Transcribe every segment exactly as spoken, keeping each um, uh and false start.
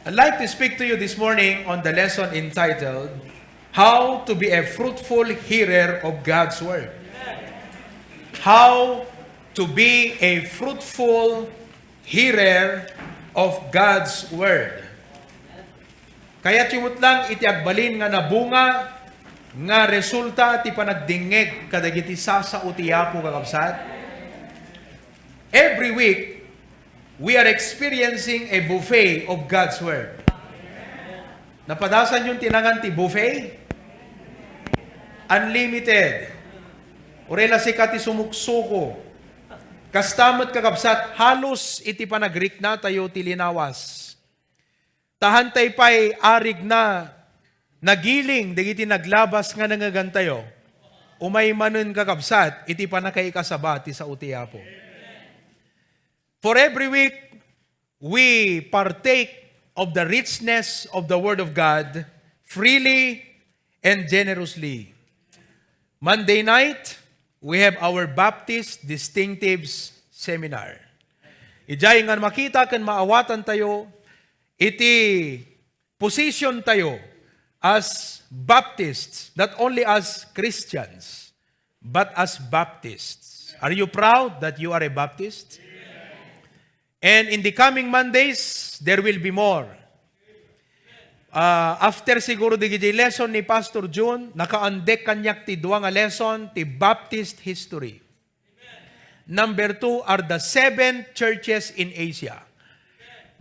I'd like to speak to you this morning on the lesson entitled, "How to be a fruitful hearer of God's Word." How to be a fruitful hearer of God's Word. Kayatyo met lang iti agbalin nga nabunga nga resulta ti panagdingngeg kadagiti sasao ti Apo, kakabsat? Every week, we are experiencing a buffet of God's Word. Napadasan yon ti nangan ti buffet? Unlimited. Uray la sika ti sumuksuko. Kasta met, kakabsat, halos iti panagriknatayo ti linawas. Ta haantay pay arigna nagiling dagiti naglabas nga nangegantayo. Umay manen, kakabsat, iti pannakaikasaba ti sao ti Apo. For every week, we partake of the richness of the Word of God freely and generously. Monday night, we have our Baptist Distinctives Seminar. Idiay nga makita ken maawatantayo iti position tayo as Baptists, not only as Christians, but as Baptists. Are you proud that you are a Baptist? And in the coming Mondays, there will be more. Ah, after siguro digiti lesson ni Pastor Jun, nakaandek kaniak ti dua nga lesson ti Baptist history. Number two are the seven churches in Asia.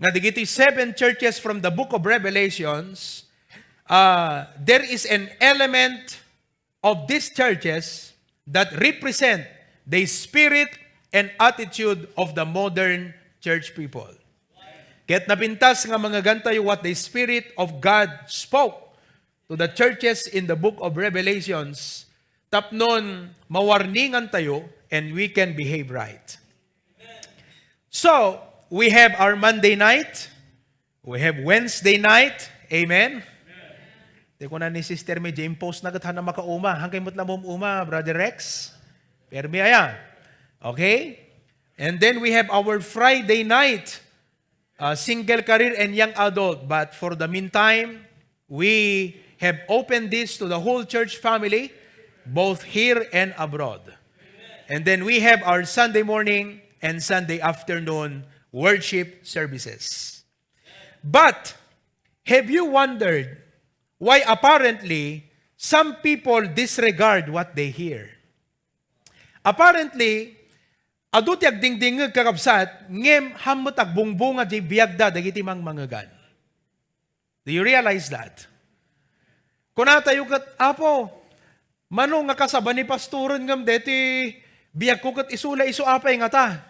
Nga digiti seven churches from the book of Revelations, ah, there is an element of these churches that represent the spirit and attitude of the modern church people. Ket napintas nga mangegantayo what the Spirit of God spoke to the churches in the book of Revelations, tapnon mawarningantayo and we can behave right. So, we have our Monday night, we have Wednesday night. Amen? Ti kuna ni Sister May, impose na ket haanna makauma. Haankayo met la maum-uma, Brother Rex? Permi aya. Okay? And then we have our Friday night, uh, single career and young adult. But for the meantime, we have opened this to the whole church family, both here and abroad. And then we have our Sunday morning and Sunday afternoon worship services. But have you wondered why apparently some people disregard what they hear? Apparently, adu ti agdingdingngeg, kakabsat, ngem haan met agbungbunga diay biagda dagiti mangmangegan. Do you realize that? Kunatayo ket, "Apo, mano nga kasaba ni pastoren ngem deti biagko ket isu la isu, apay ngata?"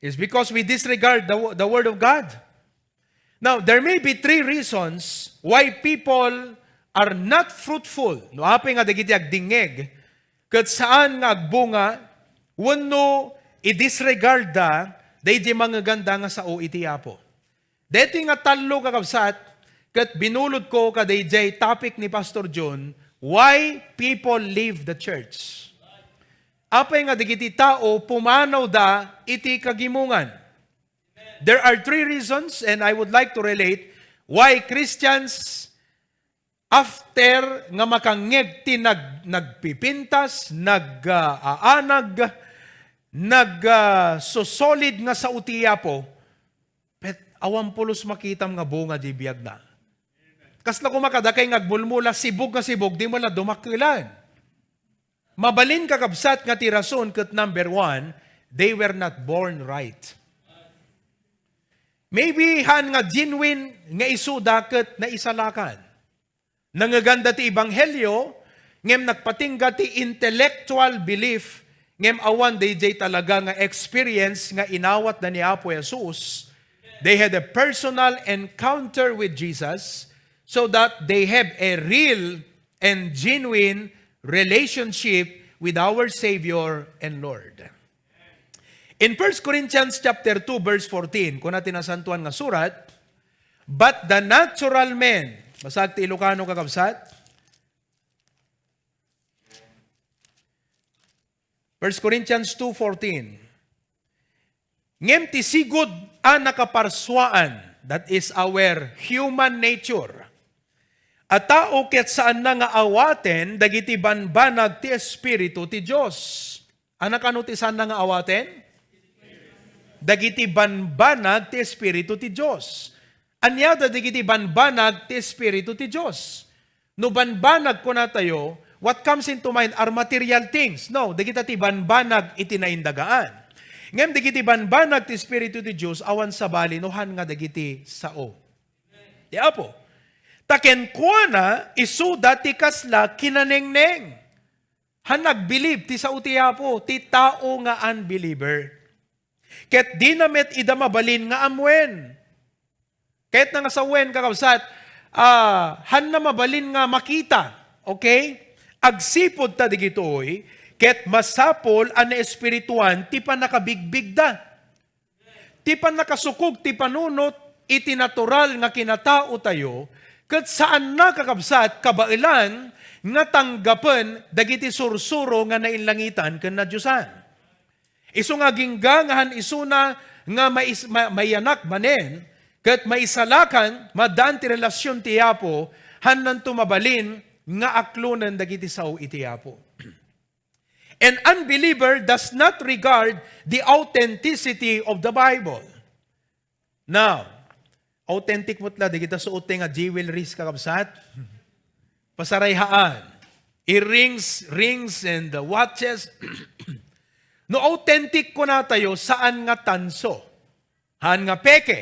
It's because we disregard the, the word of God. Now, there may be three reasons why people are not fruitful. No, apay nga dagiti agdingngeg ket saan nga agbunga wenno i-disregard da daydi mangeganda nga sao iti Apo. Daytoy nga tallo, kakabsat, ket binulodko kadaydiay topic ni Pastor John, why people leave the church. Apay nga dagiti tao pumanawda iti kagimongan? There are three reasons, and I would like to relate why Christians, after nga makangngeg ti nag-, nagpipintas, nag-, ah, aanag, nag-, ah, susolid nga sao ti Apo, pet-, awan pulos makitam nga bunga di biagna. Kasla koma kadakay nga agmulmula, sibog nga sibog, di mo la dumakkelan. Mabalin, kakabsat, nga ti rason ket number one, they were not born right. Maybe haan nga genuine nga isuda ket naisalakan. Nangeganda ti ebanghelio, ngem nagpatingga ti intellectual belief, ngem awan daydiay talaga nga experience nga inawatda ni Apo Jesus. They had a personal encounter with Jesus so that they have a real and genuine relationship with our Savior and Lord. In First Corinthians chapter two, verse fourteen, kuna ti Nasantoan nga Surat, "But the natural man," basaek ti Ilocano, kakabsat. First Corinthians two fourteen, "Ngem ti sigud a nakaparsuaan, That is our human nature. A tao ket saanna nga awaten dagiti banbanag ti Espiritu ti Dios. Annak ano ti saanna nga awaten? Dagiti banbanag ti Espiritu ti Dios. Ania da dagiti banbanag ti Espiritu ti Dios? No banbanag kunatayo, what comes into mind are material things. No, dagita ti banbanag iti naindagaan. Ngem dagiti banbanag ti Espiritu ti Dios, awan sabali no han nga dagiti sao ti Apo. Ta kenkuana, isuda ti kasla kinanengneng. Han nagbilib ti sao ti Apo, ti tao nga unbeliever. Ket dina met ida mabalin nga ammuen. Ket nga sawen, kakabsat, ah, hanna mabalin nga makita. Okay? Agsipud ta digitoy, ket masapul a naespirituan ti pannakabigbigda. Ti pannakasukog ti panunot iti natural nga kinataotayo, ket saanna, kakabsat, kabaelan nga tanggapen dagiti sursuro nga nainlangitan ken nadiosan. Isu nga agingga nga han isuna nga mais-, ma-, mayanak manen, ket maisalakan, madan ti relasion ti Apo, hannanto mabalin nga aklonen dagiti sao iti Apo. An unbeliever does not regard the authenticity of the Bible. Now, authentic met la, dagita suot nga jewelries, kakabsat. Pasarayhaan. Earrings, rings, and uh, watches. No authentic kunatayo, saan nga tanso. Han nga peke.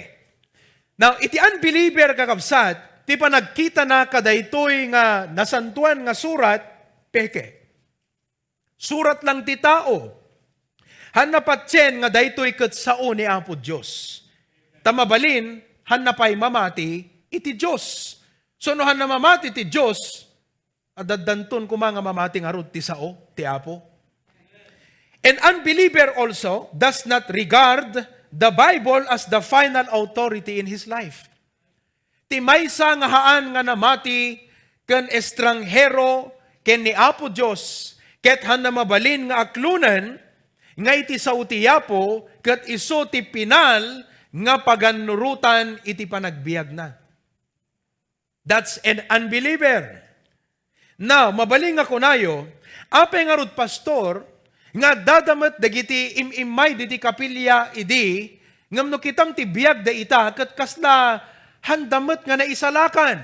Now, iti unbeliever, kakabsat, ti panagkitana kadaytoy nga nasantuan nga surat, peke. Surat lang ti tao. Hanna patien nga daytoy ket sao ni Apo Dios. Ta mabalin, hanna pay mamati iti Dios. So, no hanna mamati ti Dios, adaddanton koma nga mamati ngarud ti sao ti Apo. An unbeliever also does not regard the Bible as the final authority in his life. Ti maysa nga haan nga namati ken estranghero ken ni Apo Dios, ket hanna mabalin nga aklonen nga iti sao ti Apo ket isu ti pinal nga pagannurotan iti panagbiagna. That's an unbeliever. Now, mabalin nga kunayo, apay ngarud, pastor, nga addada met dagiti im-immay diti kapilya idi, ngem no kitam ti biag dayta, ket kasla handa met nga naisalakan.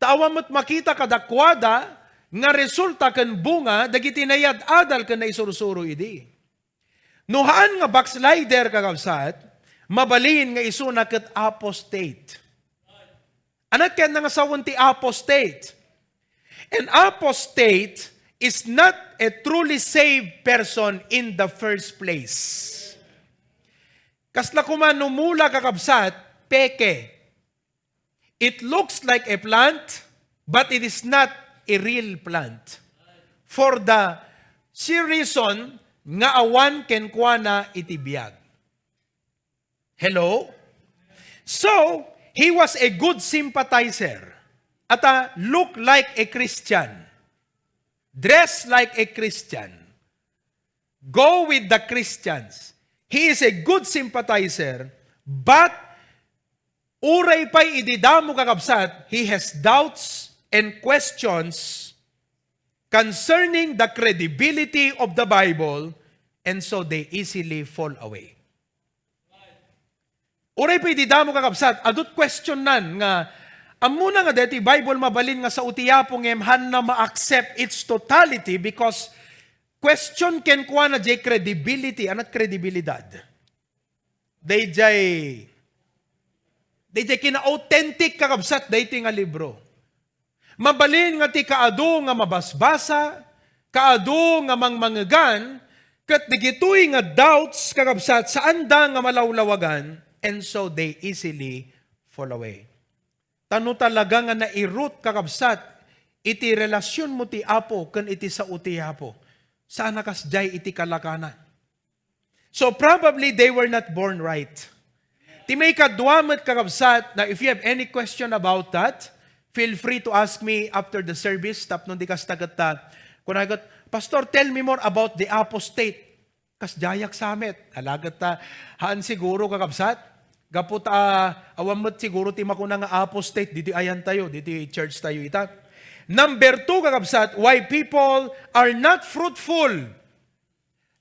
Ta awan met makita kadakuada nga resulta ken bunga dagiti nayad-adal ken naisursuro idi. No haan nga backslider, kakabsat, mabalin nga isuna ket apostate. Ania ket nga sawen ti apostate? An apostate is not a truly saved person in the first place. Kasla koma no mula, kakabsat, peke. It looks like a plant, but it is not a real plant. For the sheer reason nga awan kenkuana iti biag. Hello? So, he was a good sympathizer. Ata, look like a Christian. Dress like a Christian. Go with the Christians. He is a good sympathizer, but uray pay idi damo, kakabsat, he has doubts and questions concerning the credibility of the Bible, and so they easily fall away. Uray pay idi damo, kakabsat, adut questionnan nga, ammona nga daytoy Bible mabalin nga sao ti Apo ngem hanna ma-accept its totality because question kenkuana jay credibility, anat kredibilidad. Dayjay, dayjay kina-authentic, kakabsat, daytoy nga libro. Mabalin nga ti kaadu nga mabasbasa, kaadu nga mangmangegan, ket dagitoy nga doubts, kakabsat, saanda nga malawlawagan, and so they easily fall away. Ta no talaga nga nairut, kakabsat, iti relasionmo ti Apo ken iti sao ti Apo, saan a kasdiay iti kalakana. So probably they were not born right. Ti maikadua met, kakabsat, na if you have any question about that, feel free to ask me after the service. Tapno di kasta ket ta, kuna ket, "Pastor, tell me more about the apostate." Kasdiayak sa met. Alagad ta, haan siguro, kakabsat. Gapu ta, ah, awan met siguro ti makuna nga apostate ditoy ayantayo, ditoy church tayo ita. Number two, kakabsat, why people are not fruitful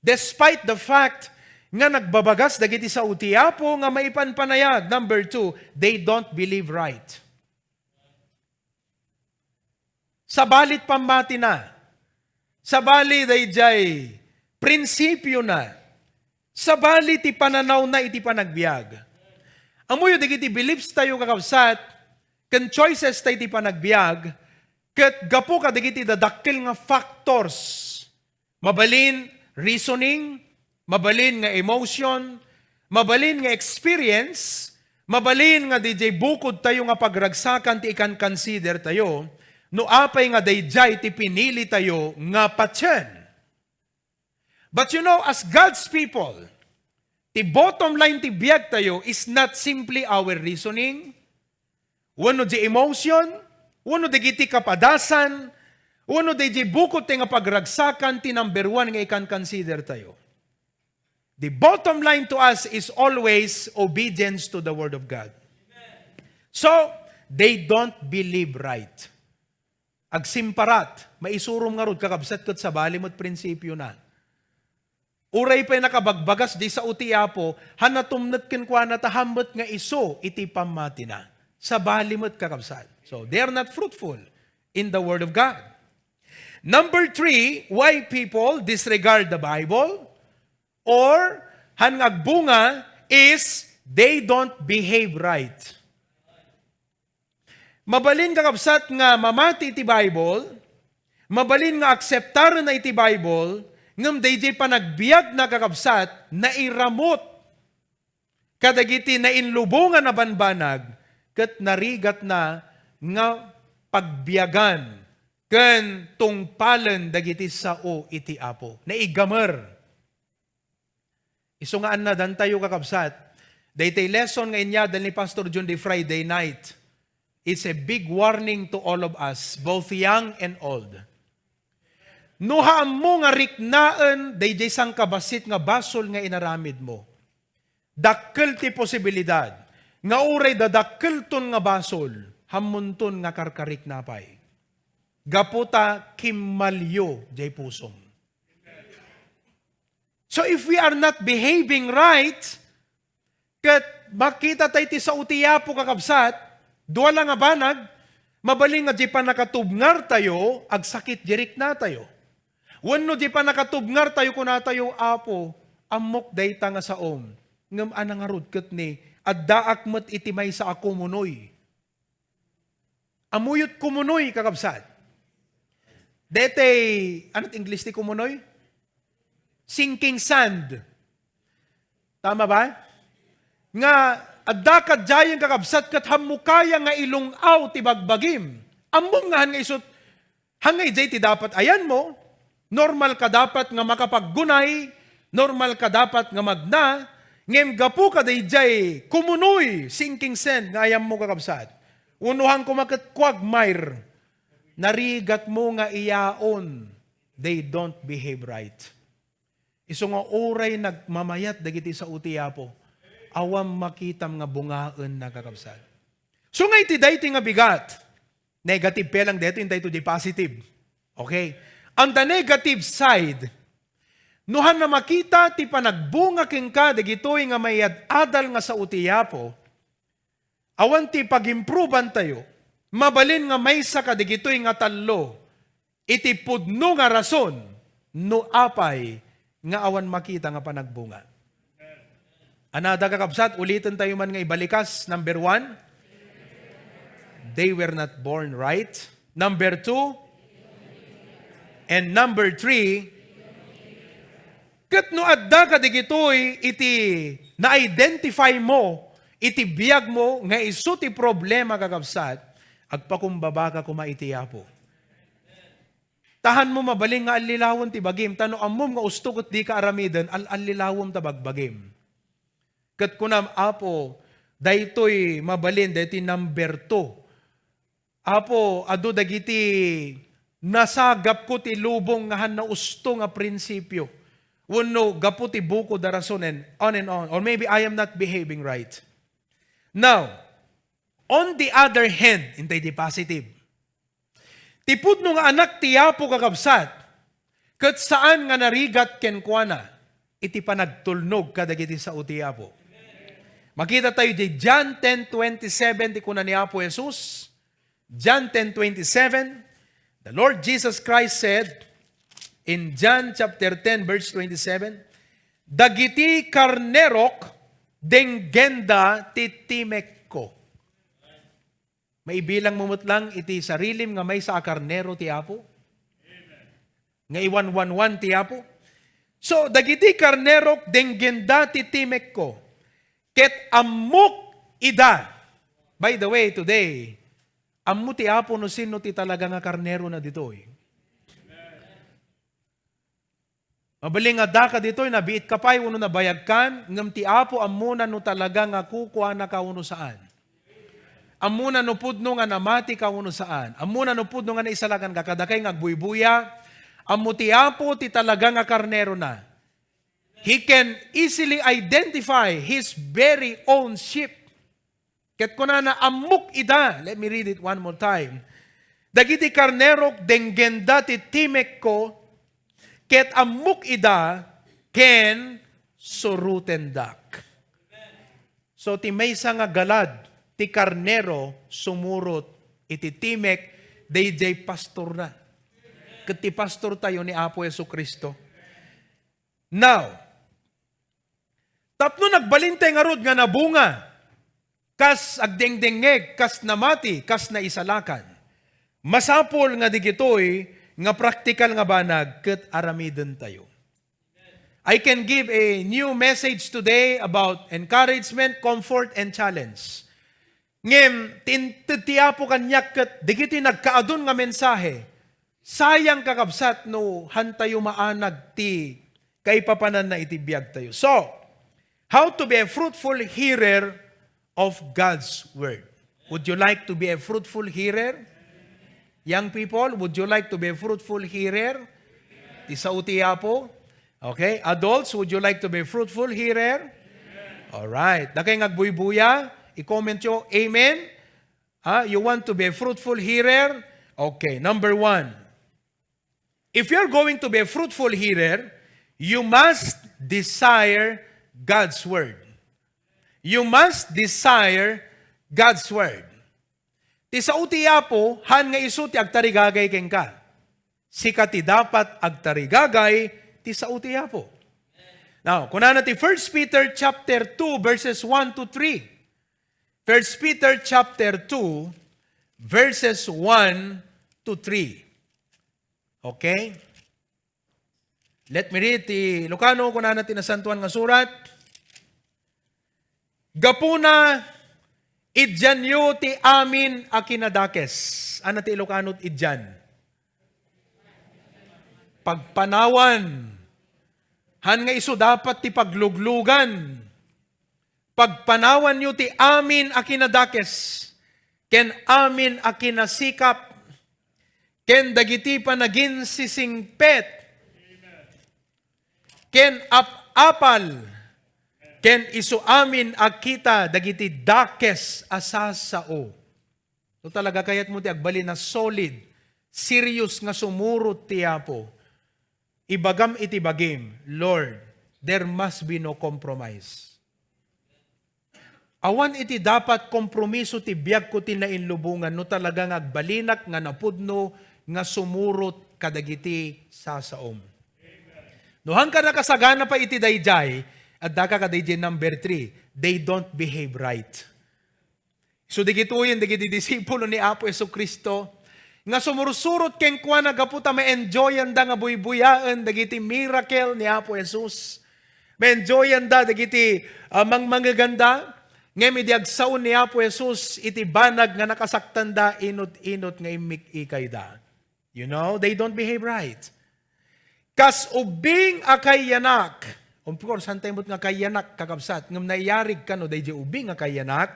despite the fact nga nagbabagas dagiti sao ti Apo nga maipanpanayag. Number two, they don't believe right. Sabali ti pammatina, sabali daydiay prinsipiona, sabali ti pananawna iti panagbiag. Ammoyo dagiti beliefs tayo, kakabsat, ken choices tayo iti panagbiag, ket gapu kadagiti dadakkel nga factors. Mabalin reasoning, mabalin nga emotion, mabalin nga experience, mabalin nga daydiay bukod tayo nga pagragsakan ti ikan-consider tayo, no apay nga daydiay ti pinili tayo nga patien. But you know, as God's people, ti bottom line ti biag tayo is not simply our reasoning, wenno di emotion, wenno dagiti kapadasan, wenno daydiay bukod ti nga pagragsakan ti number one nga ikan-consider tayo. The bottom line to us is always obedience to the Word of God. So, they don't believe right. Agsimparat, maisurom ngarud, kakabsat, ket sabali met prinsipiona. Uray pay nakabagbagas di sao ti Apo, han natumnek kenkuana ta hammet nga isu iti pammatina. Sabali met, kakabsat. So, they are not fruitful in the Word of God. Number three, why people disregard the Bible or han nga agbunga is they don't behave right. Mabalin, kakabsat, nga mamati iti Bible, mabalin nga akseptarenna iti Bible, ngem daydiay panagbiagna, kakabsat, nairamut kadagiti nainlubongan a banbanag ket narigatna nga pagbiagan ken tungpalen dagiti sao iti Apo. Naigamer. Isu nga annadantayo, kakabsat, daytoy lesson nga inyadal ni Pastor John the Friday night, it's a big warning to all of us, both young and old. No haammo nga riknaen daydiay sangkabassit nga basol nga inaramidmo, dakkel ti posibilidad nga uray dadakkelton nga basol, hammonton nga karkarikna pay. Gapu ta kimmalyo diay pusom. So if we are not behaving right, ket makita tayo ti sao ti Apo, kakabsat, dua la nga banag, mabalin nga di pannakatubngar tayo, agsakit di rikna tayo. Wenno di pannakatubngar tayo, kuna tayo, "Apo, ammok dayta nga saom, ngem ania ngarud ket ni, addaak met iti maysa a kumunoy." Ammok ti kumunoy, kakabsat. Daytoy, ano ti English ti kumunoy? Sinking sand. Tama ba? Nga adda kadiayen, kakabsat, ket hammok aya nga ilung-aw ti bagbagim. Ammom nga han nga isut, han nga idiay ti dapat ayanmo, normal ka dapat nga makapaggunay, normal ka dapat nga magna, ngem gapu kadaydiay kumunoy, sinking sand nga ayanmo, kakabsat. Unuhan koma ket quagmire, narigatmo nga iyaon, they don't behave right. Isu nga uray nagmamayat dagiti sao ti Apo, awan makitam nga bungaenna, kakabsat. So nga iti daytoy nga bigat, negative pa lang daytoy, intay to di positive. Okay? On the negative side, no han na makita ti panagbunga kenka dagitoy nga mayad-adal nga sao ti Apo, awan ti pag-improvean tayo, mabalin nga maysa kadagitoy nga tallo iti pudno nga rason no apay nga awan makita nga panagbunga. Another, kakabsat, uliten tayo man nga ibalikas. Number one, they were not born right. Number two, and number three, ket no adda kadagitoy iti na-identify mo iti biag mo nga isu ti problema, kakabsat, agpakumbabaka koma iti Apo. Ta han mo mabalin nga allilawen ti bagim, ta no ammom nga usto ket dika aramiden, al-allilawem ta bagbagim. Ket kunam, "Apo, daytoy mabalin, daytoy number two. Apo, adu dagiti nasagapko ti lubong nga han nausto nga prinsipio. Wenno gapu ti bukod a rason," and on and on. Or maybe I am not behaving right. Now, on the other hand, intay di positive. Ti pudno nga anak ti Apo, kakabsat, ket saan nga narigat kenkuana iti panagtulnog kadagiti sao ti Apo. Makita tayo di John ten twenty-seven, ti kuna ni Apo Jesus. John ten twenty-seven, the Lord Jesus Christ said in John chapter ten, verse twenty-seven, "Dagiti karnerok, denggenda ti timekko." Maibilang mo met lang iti sarilim nga maysa a karnero ti Apo? Nga iwanwanwan ti Apo? So, dagiti karnerok, denggenda ti timekko, ket ammok ida. By the way, today, ammo ti Apo no sino ti talaga nga karnero na ditoy. Mabalin nga daka ditoy, nabiit ka pay, wenno nabayag kan, ngem ti Apo ammona no talaga nga kukuana ka wenno saan. Ammona no pudno nga namati ka wenno saan. Ammona no pudno nga naisalakan ka. Kadakay nga agbuybuya, ammo ti Apo ti talaga nga karnerona. He can easily identify his very own sheep. Ket kunana, "Ammok ida." Let me read it one more time. "Dagiti karnerok, denggenda ti timekko, ket ammok ida, ken surotendak." So, ti maysa nga galad ti karnero sumurot iti timek daydiay pastorna. Ket ti pastor tayo ni Apo Jesu-Cristo. Now, tapno nagbalintay ngarud nga nabunga, kas agdengdengngeg, kas namati, kas naisalakan, masapul nga digitoy nga praktikal nga banag ket aramidentayo. I can give a new message today about encouragement, comfort, and challenge. Ngem, ti inted ti Apo kaniak ket dagiti nagkaadun nga mensahe, sayang, kakabsat, no hantayo maanag ti kaipapananna iti biagtayo. So, how to be a fruitful hearer of God's word? Would you like to be a fruitful hearer? Young people, would you like to be a fruitful hearer? Ti sao ti Apo? Okay. Adults, would you like to be a fruitful hearer? All right. Dakay nga agbuybuya, i-comment yo, "Amen." Ah, you want to be a fruitful hearer? Okay, number one. If you're going to be a fruitful hearer, you must desire God's word. You must desire God's word. Ti sao ti Apo, han nga isu ti agtarigagay kenka. Sika ti dapat agtarigagay ti sao ti Apo. Now, kunana ti First Peter chapter two, verses one to three. First Peter chapter two, verses one to three. Okay? Let me read ti Ilocano, kunana ti Nasantoan nga Surat. Gapuna, idianyo ti amin a kinadakes. Ano ti Ilocano ti idian? Pagpanawan. Han nga isu dapat ti pagluglugan. Pagpanawanyo ti amin a kinadakes, ken amin a kinasikap, ken dagiti panaginsisingpet, ken ap-apal, ken isu amin a kita dagiti dakes a sasao. No talaga kayatmo ti agbalin a solid, serious nga sumurot ti Apo, ibagam iti bagim, "Lord, there must be no compromise." Awan iti dapat kompromiso ti biagko ti nainlubongan no talaga nga agbalinak nga napudno nga sumurot kadagiti sasaom. No han ka nakasagana pay iti daydiay, addaka kadaydiay number three, they don't behave right. So, digitoyen dagiti disipulo ni Apo Jesu-Cristo nga sumursurot kenkuana gapu ta ma-enjoyanda nga buybuyaen dagiti miracle ni Apo Jesus. Ma-enjoyanda dagiti, ah, mangmangeganda. Ngem idi agsaon ni Apo Jesus iti banag nga nakasaktanda, inut-inut nga immik-ikayda. You know, they don't behave right. Kas ubing a kaiyanak. Of course, hantay met nga kaiyanak, kakabsat, ngem naiyarig kano daydi ubing a kaiyanak.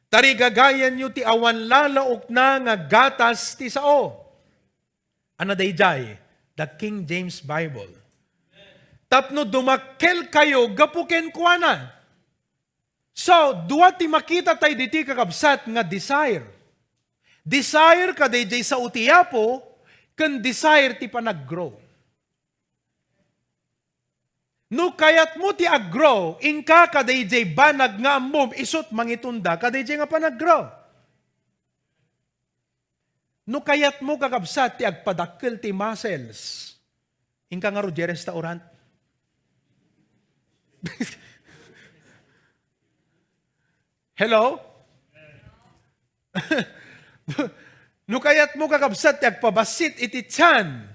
Tarigagayanyo ti awan lalaokna nga gatas ti sao. Ano daydiay? The King James Bible. Tapno dumakkelkayo gapu kenkuana. So, dua ti makita tayo ditoy, kakabsat, nga desire. Desire kadaydiay sao ti Apo, ken desire ti panaggrow. No kayatmo ti aggrow, inka kadaydiay banag nga ammom, isut' mangitunda kadaydiay nga panaggrow. No kayatmo, kakabsat, ti agpadakkel ti muscles, inka ngarud diay restaurant. Hello? No kayatmo, kakabsat, ti agpabassit iti tiyan,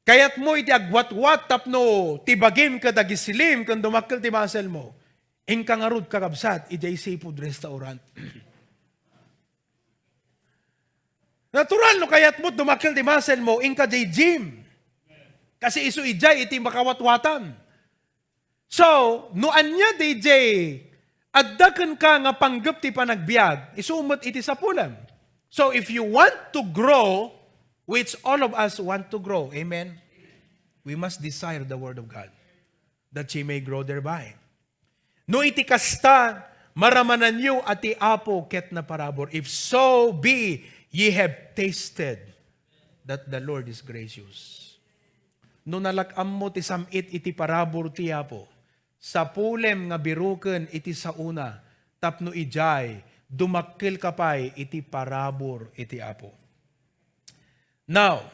kayatmo iti agwatwat tapno ti bagim ket agislim ken dumakkel ti muscle mo, inka ngarud, kakabsat, idiay seafood restaurant. Natural, no kayatmo dumakkel ti muscle mo, inka diay gym. Kasi isu idiay iti makawatwatan. So, no ania daydiay adda kenka nga panggep ti panagbiag, isu met iti sapulem. So, if you want to grow, which all of us want to grow, amen? We must desire the Word of God, that ye may grow thereby. No iti kasta, maramananyo a ti Apo ket naparabur. If so be ye have tasted that the Lord is gracious. No nalak-ammo ti sam-it iti parabur ti Apo, sapulem nga biruken iti saona tapno idiay dumakkelka pay iti parabur iti Apo. Now,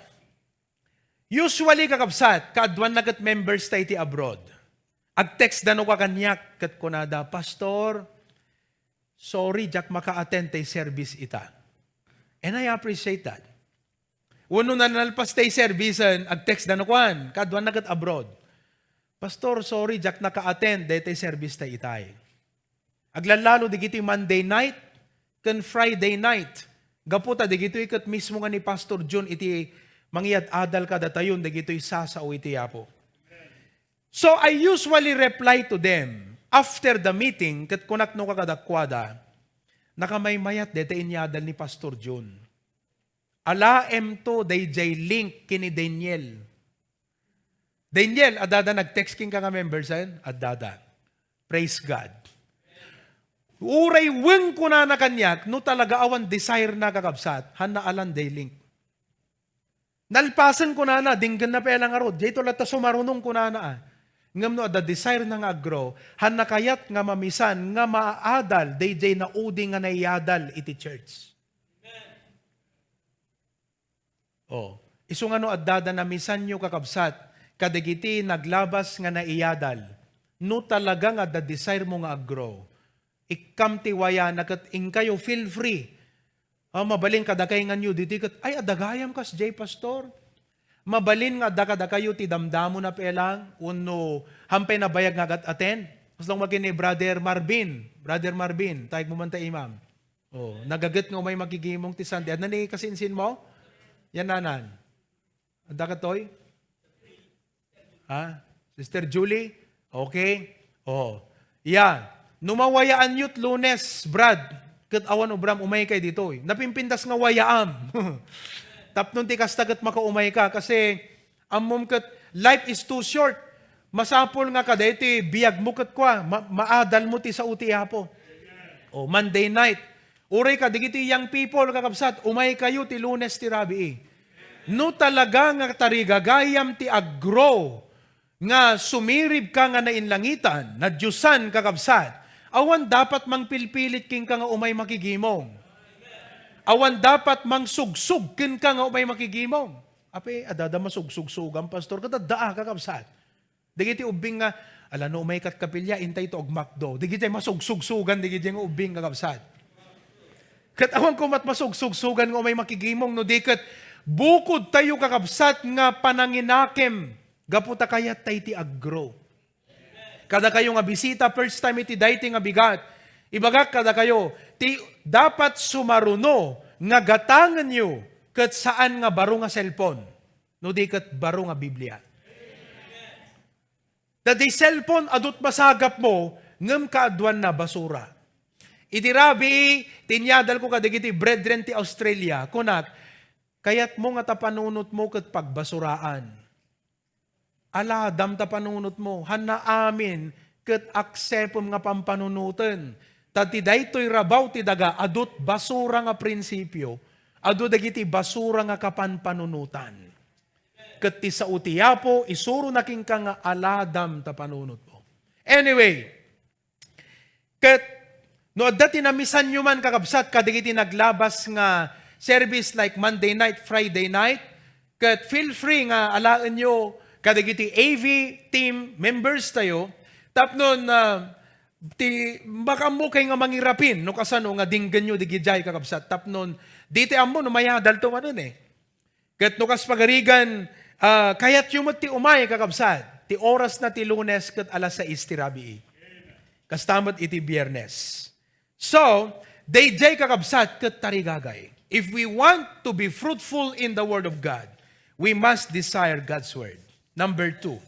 usually, kakabsat, kaaduanna ket members ta iti abroad. Agtext da no ka kaniak ket kunada, "Pastor, sorry, diak maka-attend tay service ita." And I appreciate that. Wenno nalpas tay service, agtext da no kuan, kaaduanna ket abroad, "Pastor, sorry, diak naka-attend daytay service tay itay." Aglallalo dagitoy Monday night ken Friday night. Gapu ta dagitoy ket mismo nga ni Pastor Jun iti mangyad-adal kadatayon dagitoy sasao iti Apo. So I usually reply to them after the meeting, ket kunak no kadakuada, "Nakamaymayat dayta inyadal ni Pastor Jun. Alaem to daydiay link ken ni Daniel." Daniel, addada nag-text kenka nga membersen? Addada. Praise God. Uray wen kunana kaniak, no talaga awan desire na, kakabsat, hanna alan day link. Nalpasen kunana, denggenna pay la ngarud. Daytoy latta sumarunong kunana, a. Ngem no adda desire na nga aggrow, hanna kayat nga mamisan nga maadal daydiay naudi nga naiyadal iti church. Oh, isu nga no addada namisanyo, kakabsat, kadagiti naglabas nga naiyadal, no talaga nga adda desire mo nga aggrow, ikkam ti wayana ket inkayo, feel free. Ah, mabalin kadakay nganyo ditoy ket, "Ay, adda gayam kasdiay, Pastor." Mabalin nga adda kadakayo ti damdamo na pelang, wenno hampay nabayag nga agat-attend. Kasla makin ni Brother Marvin. Brother Marvin, tayek mo man ta imam. Oh, nagaget nga umay makigimong ti Sunday. Adda ni kasinsin mo? Yan nanan. Adda katoy? Ha? Sister Julie? Okay? Oh. Yan. No mawayaanyo ti Lunes, Brad, ket awan obram, umay kay ditoy. Napimpintas nga wayaam. Tapno ti kasta ket makaumay ka. Kasi, ammom ket life is too short. Masapul nga kadaytoy biag mo ket kua, ma-, maadal mo ti sao ti Apo. Oh, Monday night. Uray kadagiti young people, kakabsat, umay kayo ti Lunes ti rabii. No talaga nga tarigagayam ti aggrow nga sumirib ka nga nainlangitan, nadiosan, kakabsat, awan dapat mangpilpilit kenka nga umay makigimong. Awan dapat mangsugsug kenka nga umay makigimong. Apay, adda masugsugsugan, Pastor? Ket adda, a, kakabsat. Dagiti ubbing nga, "Ala, no umay kat kapilya, intay to agmakdo." Dagiti masugsugsugan, dagiti nga ubbing, kakabsat. Ket awan ko met masugsugsugan nga umay makigimong, no di ket bukod tayo, kakabsat, nga pananginakem gapu ta kayat tay ti aggrow. Kadakayo nga bisita, first time iti daytoy nga bigat, ibagak kadakayo, ti dapat sumaruno nga gatangenyo ket saan nga baro nga cellphone, no di ket baro nga Biblia. Ta di cellphone, adut masagap mo, ngem kaaduanna basura. Iti rabii, ti inyadal ko kadagiti brethren ti Australia, kunak, "Kayatmo nga ta panunotmo ket pagbasuraan. Aladam ta panunotmo, hanna amin ket aksepem nga pampanunoten. Ta ti daytoy rabaw ti daga, adut basura nga prinsipio, adu dagiti basura nga kapanpanunotan. Ket ti sao ti Apo, isurona kenka nga aladam ta panunotmo. Anyway, ket no adda ti namisanyo man, kakabsat, kadagiti naglabas nga service like Monday night, Friday night, ket feel free nga alaenyo kadagiti A V team members tayo, tapnon, ah, ti makaammo kay nga mangirapin no kasano nga denggenyo digidiay, kakabsat, tapnon di ti ammo no mayadalto manen eh. Ket no kas pagarigan, ah, kayatyo met ti umay, kakabsat, ti oras na ti Lunes ket alas sais ti rabii. Kasta met iti Biyernes. So, daydiay, kakabsat, ket tarigagay. If we want to be fruitful in the Word of God, we must desire God's Word. Number two,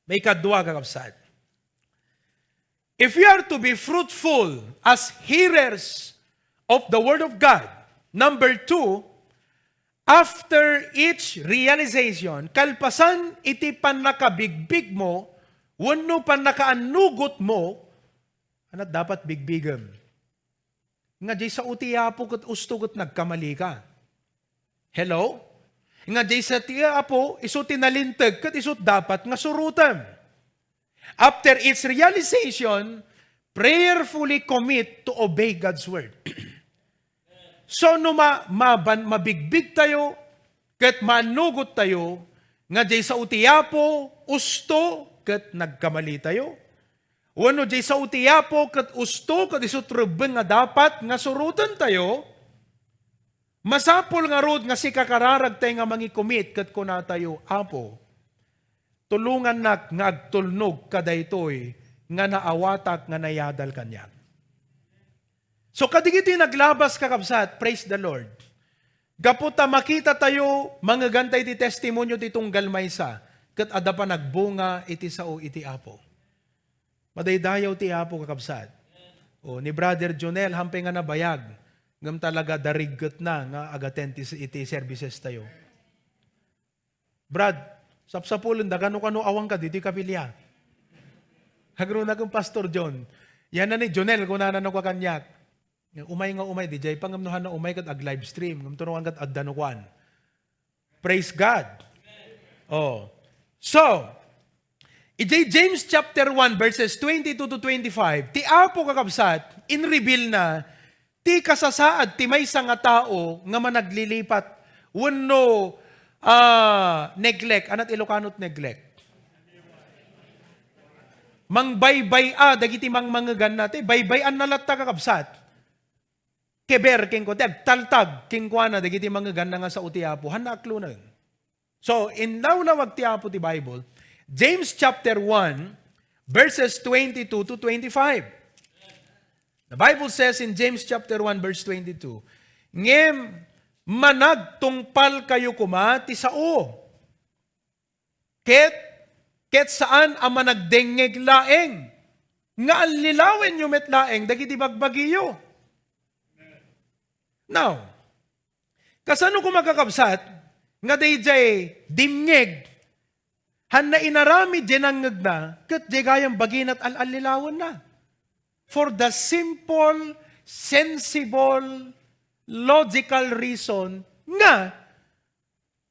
maikadua, kakabsat, if we are to be fruitful as hearers of the Word of God, number two, after each realization, kalpasan iti pannakabigbigmo wenno pannakaannugotmo, anat dapat bigbigem? Nga diay sao ti Apo ket usto ket nagkamalika. Hello? Nga diay sa ti Apo, isu ti nalinteg, ket isut dapat nga surotem. After its realization, prayerfully commit to obey God's word. So, no ma-, maban-, mabigbig tayo, ket maannugot tayo, nga diay sao ti Apo, usto, ket nagkamali tayo. Wenno diay sao ti Apo, ket usto, ket isut rebbeng nga dapat nga suroten tayo, masapul ngarud nga sikakararag tay nga mangikumit ket kunatayo, "Apo, tulongannak nga agtulnog kadaytoy nga naawatak nga nayadal kaniak." So, kadagiti naglabas, kakabsat, praise the Lord. Gapu ta makita tayo, mangegan tayo ti testimonio ti tunggal maysa, ket adda panagbunga iti sao iti Apo. Madaydayaw ti Apo, kakabsat. O, ni Brother Jonel, hampay nga nabayag, ngem talaga dariggetna nga agaten ti, iti services tayo. "Brad, sapsapulen da, kano-kano awan ka ditoy kapilya." Agruna ken Pastor John. "Yan na ni Jonel," kunana no kaniak. "Umay nga umay, di jay pa ngem no hana umay ket ag-livestream, ngem turuan ket adda no kuan." Praise God. Oh. So, ijay James chapter one, verses twenty-two to twenty-five, ti Apo, kakabsat, in-reveal na ti kasasaad ti maysa nga tao nga managlilipat wenno, ah, neglect. Anat Ilocano ti neglect? Mangbaybay-a dagiti mangmangeganna. Ti baybay-anna latta, kakabsat. Keber kenkuana, ti agtaltag kenkuana dagiti mangeganna nga sao ti Apo. Hanna aklonen. So, inlawlawag ti Apo ti Bible, James chapter one, verses twenty-two to twenty-five. The Bible says in James chapter one, verse twenty-two, "Ngem managtungpalkayo koma ti sao, ket, ket saan a managdengngeg laeng, nga allilawenyo met laeng dagiti bagbagiyo." Now, kasano koma, kakabsat, nga dayjay dimngeg, hanna inaramid jay nangngegna, ket jay gayam bagina ti al-allilawenna? For the simple, sensible, logical reason nga,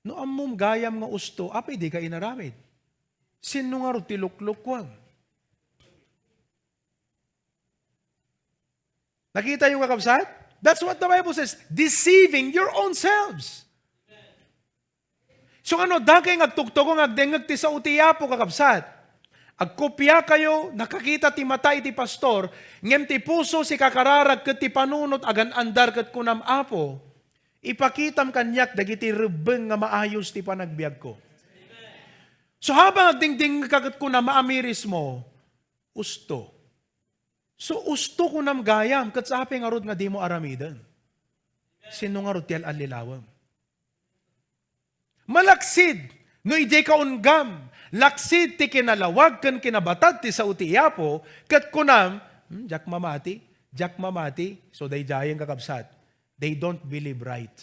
no ammom gayam nga usto, apay dika inaramid? Sinno ngarud ti luklukuem? Nakitayo, kakabsat? That's what the Bible says, deceiving your own selves. So, ano, dakay nga agtugtugaw nga agdengngeg ti sao ti Apo, kakabsat? Agkopiakayo, nakakita ti mata iti pastor, ngem ti puso sikakararag ket ti panunot agan-andar ket kunam, "Apo, ipakitam kaniak dagiti rebbeng nga maayos ti panagbiagko." So, habang agdingdingngegka ket kunam, maamirismo, "Usto." So, usto kunam gayam, ket sa apay ngarud nga dimo aramiden? Sinno ngarud ti al-allilawem? Malaksid no idiay kaunggam, laksid ti kinalawag ken kinabatad ti sao ti Apo, ket kunam, "Hmm, diak mamati, diak mamati." So, daydiayen, kakabsat, they don't believe right.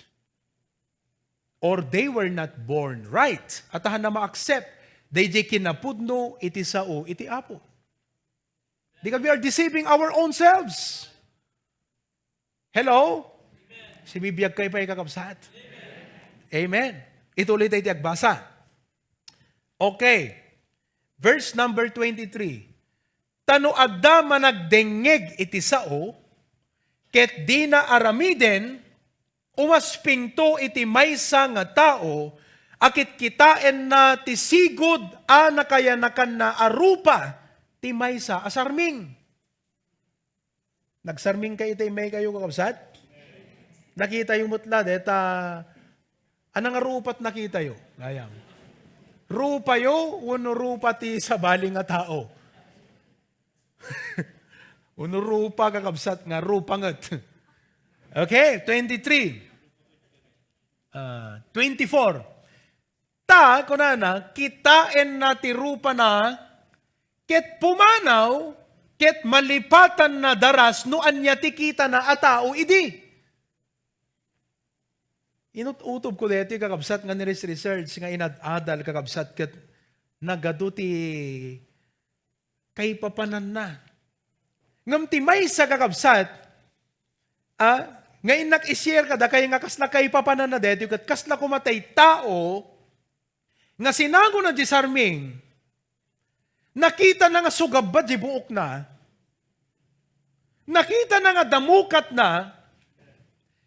Or they were not born right. At hanna ma-accept daydiay kinapudno iti sao iti Apo. Di ka, we are deceiving our own selves. Hello? Sibibiag kayo pa, kakabsat. Amen. Ituloy tayo ti agbasa. Okay. Verse number twenty-three. Ta no adda managdengngeg iti sao, ket dina aramiden, umaspingto iti maysa nga tao a kitkitaenna ti sigud a nakayanakanna a rupa ti maysa a sarming. Nagsarming kayo iti imaykayo, kakabsat? Nakitayo met la, deta, anang rupat nakitayo? Gayam. Rupayo, wenno rupa ti sabali nga tao? Wenno rupa, kakabsat, nga rupa nget? Okay, twenty-three. Ah, twenty-four. Ta, kunana, kitaenna ti rupana, ket pumanaw, ket malipatanna daras no ania ti kitana a tao idi. Inut-utobko daytoy, kakabsat, nga ni-research nga inad-adal, kakabsat, ket nagadu ti kaipapananna. Ngem ti maysa, kakabsat, a, nga innak i-share kadakayo nga kasla kaipapananna daytoy, ket kasla koma tay tao nga sinagona di sarming, nakitana nga sugabba di buokna, nakitana nga damukatna,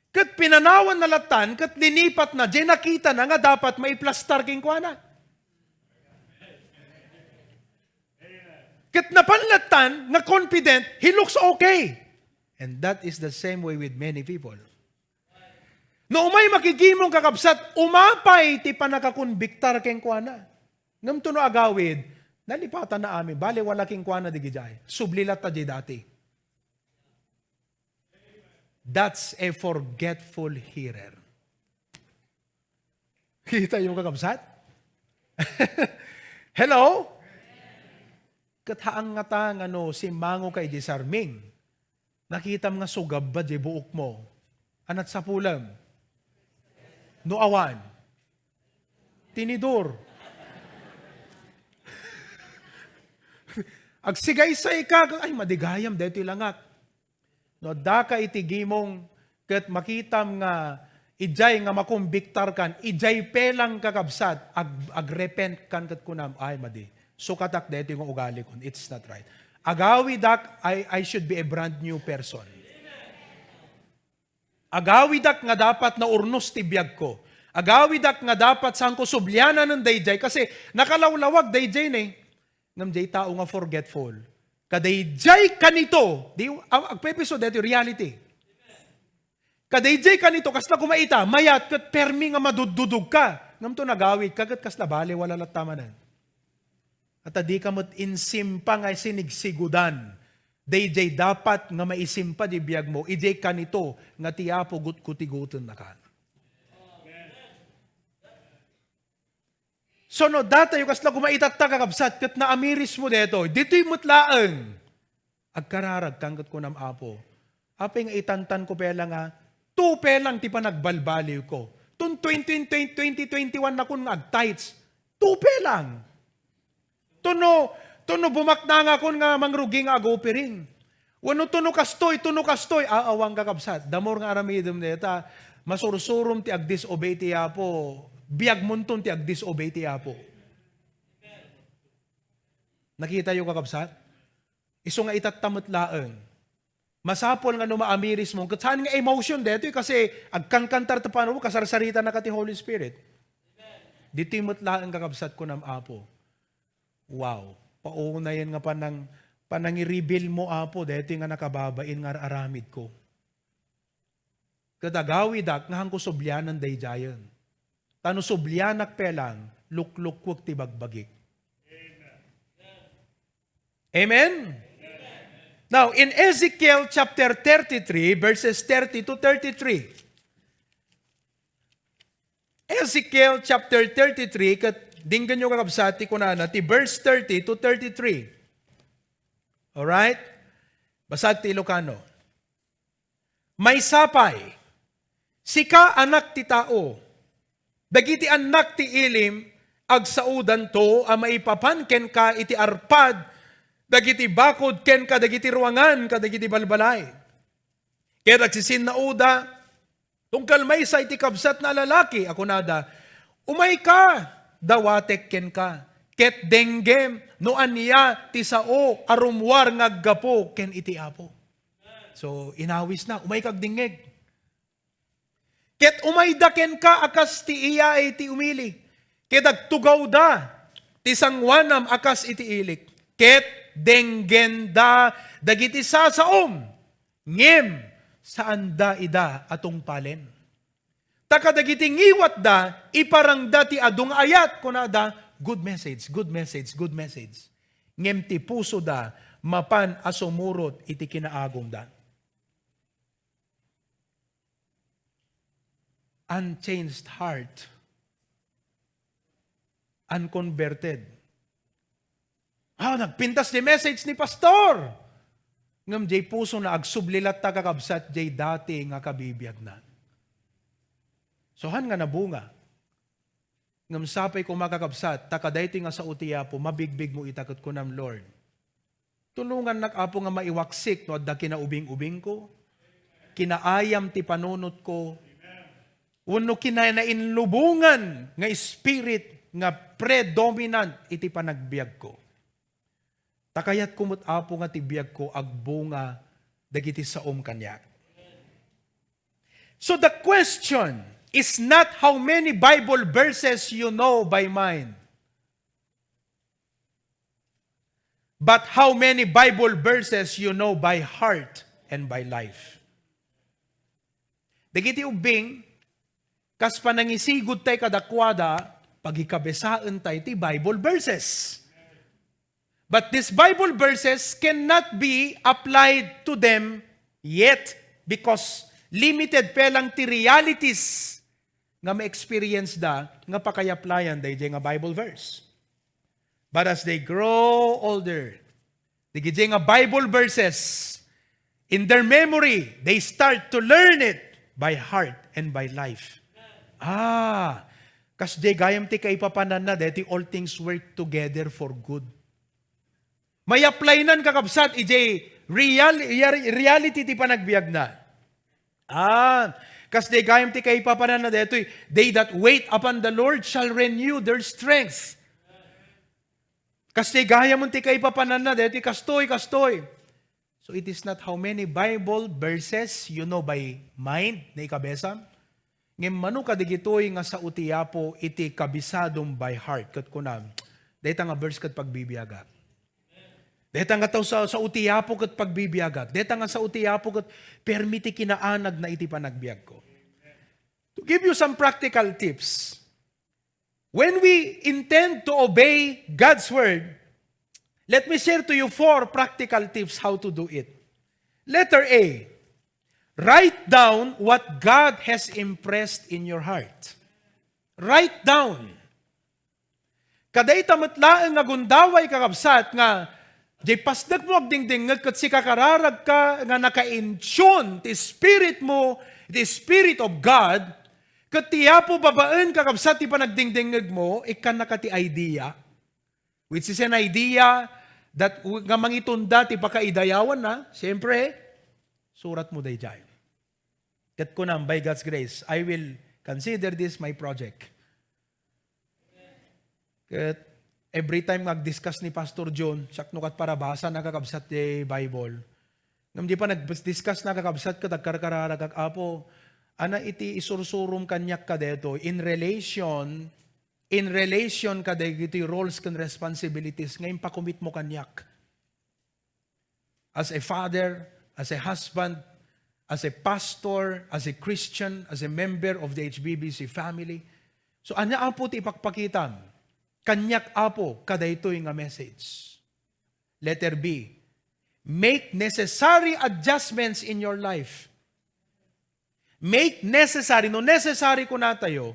ket pinanawanna lattan, ket linipatna, di nakitana nga dapat maiplastar kenkuana. Ket napan lattan nga confident, he looks okay. And that is the same way with many people. No umay makigimong, kakabsat, umapay ti pannakakonbiktar kenkuana. Ngem no agawid, nalipatanna amin. Bale, wala kenkuana digidiay. Subli latta diay dati. That's a forgetful hearer. Kitayo, kakabsat? Hello? Ket haan ngata nga no simmangoka idiay sarming, nakitam nga sugabba diay buokmo. Ania ti sapulem? No awan, tinidor. Agsigaysayka, ay, madi gayam daytoy langak. No addaka iti gimong ket makitam nga idiay nga makonbiktarkan, idiay pelang, kakabsat, ag-, agrepentkan ket kunam, "Ay, madi. Sukatak daytoy nga ugalikon. It's not right. Agawidak, I, I should be a brand new person. Agawidak nga dapat naurnos ti biagko. Agawidak nga dapat saanko subliananen daydiay, kasi nakalawlawag daydiay ne." Ngem diay tao nga forgetful. Kadaydiay kanito, di, ag-, agpepiso, daytoy reality. Kadaydiay kanito, kasla koma ita, mayat ket permi nga maduddudog ka. Ngem no agawidka, ket kasla bale, wala latta manen. Ket dika met insimpa nga sinigsigudan daydiay dapat nga maisimpa diay biagmo, idiay kanito nga ti Apo gutgutigutennaka. So, no datayo kasla koma itatta, kakabsat, ket naamirismo daytoy, ditoy met laeng agkararagkan ket kunam, "Apo, apay nga itantanko pay la nga two pay lang ti panagbalbaliwko? Ton twenty, twenty, twenty twenty-one nakon nga ag-tithes, two pay lang. Ton no, ton no bumaknangakon nga mangrugi nga ag-offering. Wenno ton no kastoy, ton no kastoy." A-, awan, kakabsat. The more nga aramidem dayta, masursurom ti agdisobey ti Apo. Biagmonton ti agdisobey ti Apo. Nakitayo, kakabsat? Isu nga itatta met laeng. Masapul nga no maamirismo, ket saan nga emotion daytoy, kasi agkankantar ta pano, kasarsaritanaka ti Holy Spirit. Ditoy met laeng, kakabsat, kunam, "Apo, wow, paunayen nga panang-, panangi-revealmo, Apo, daytoy nga nakababain nga ar-aramidko. Ket agawidak nga haanko sublianen daydiayen. Ta no sublianak pay lang, luklukuek ti bagbagik." Amen? Now, in Ezekiel chapter thirty-three, verses thirty to thirty-three. Ezekiel chapter thirty-three, ket denggenyo, kakabsat, ti kunana, ti verse thirty to thirty-three. Alright? Basag ti Ilocano. Maysa pay, sika, anak ti tao, dagiti annak ti Elim, agsaudanto a maipapan kenka iti arpad dagiti bakod ken kadagiti ruangan kadagiti balbalay. Ket agsisinnaoda, tunggal maysa iti kabsatna a lalaki a kunada, "Umayka, dawatek kenka, ket denggem no ania ti sao a rummuar nga aggapu ken iti Apo." So, inawisna, "Umayka agdingngeg." Ket umayda kenka a kas ti iyaay ti umili, ket agtugawda ti sangoanam a kas iti ilik, ket denggenda dagiti sasaom, ngem saanda ida a tungpalen. Ta kadagiti ngiwatda, iparangda ti adu nga ayat, kunada, "Good message, good message, good message." Ngem ti pusoda mapan a sumurot iti kinaagumda. Unchanged heart. Unconverted. Ah, nagpintas ti message ni pastor. Ngem jay pusona agsubli latta, kakabsat, jay dati nga kabibiagna. So, han nga nabunga. Ngem sapay koma, kakabsat, ta kadaytoy nga sao ti Apo, mabigbigmo ita ket kunam, "Lord, tulongannak, Apo, nga maiwaksik no adda kinaubing-ubingko, kinaayam ti panunotko, wenno kinanainlubongan nga spirit nga predominant iti panagbiagko. Ta kayatko met, Apo, nga ti biagko agbunga dagiti saom kaniak." So the question is not how many Bible verses you know by mind, but how many Bible verses you know by heart and by life. Dagiti ubbing, kas panangisigud tay kadakuada, pagikabesaen tay ti Bible verses. But these Bible verses cannot be applied to them yet because limited pa lang ti realities nga ma-experience da nga pakay-applyan daydiay nga Bible verse. But as they grow older, dagiti nga Bible verses, in their memory, they start to learn it by heart and by life. Ah, kasdiay gayam ti kaipapananna, deti all things work together for good. May-apply-nan, kakabsat, iti real-, reality ti panagbiagna. Ah, kasdiay gayam ti kaipapananna daytoy, "They that wait upon the Lord shall renew their strength." Kasdiay gayam ti kaipapananna daytoy, kastoy, kastoy. So it is not how many Bible verses you know by mind, naikabesam. Ngem mano kadigitoy nga sao ti Apo iti kabisadom by heart, ket kunam, "Dayta nga verse ket pagbibiagak. Dayta nga tao sa, sao ti Apo ket pagbibiagak. Dayta nga sao ti Apo ket permi ti kinaanagna iti panagbiagko." To give you some practical tips, when we intend to obey God's word, let me share to you four practical tips how to do it. Letter A, write down what God has impressed in your heart. Write down. Kadayta met laeng nga gundaway, kakabsat, nga diay pasdekmo agdingdingngeg ket sika kararagka nga naka-in tune ti spirit mo, the Spirit of God, ket ti Apo babaen, kakabsat, ti panagdingdingngeg mo, ikkannaka ti idea, which is an idea that, nga mangitunda ti pakaidayawanna, siyempre, surat mo daydiay. Ket kunam, "By God's grace, I will consider this my project." Ket every time nga ag-discuss ni Pastor John, siak no kat parabasa na, kakabsat, ti Bible. Ngem di pa nag-discuss na, kakabsat, ket agkarkararagak, "Apo, ania iti isursurom kaniak kadaytoy in relation, in relation kadagiti roles ken responsibilities nga impakomit mo kaniak?" As a father, as a husband, as a pastor, as a Christian, as a member of the H B B C family. So, ania, Apo, ti ipakpakitam? Kaniak, Apo, kadaytoy nga message. Letter B, make necessary adjustments in your life. Make necessary. No necessary kunatayo,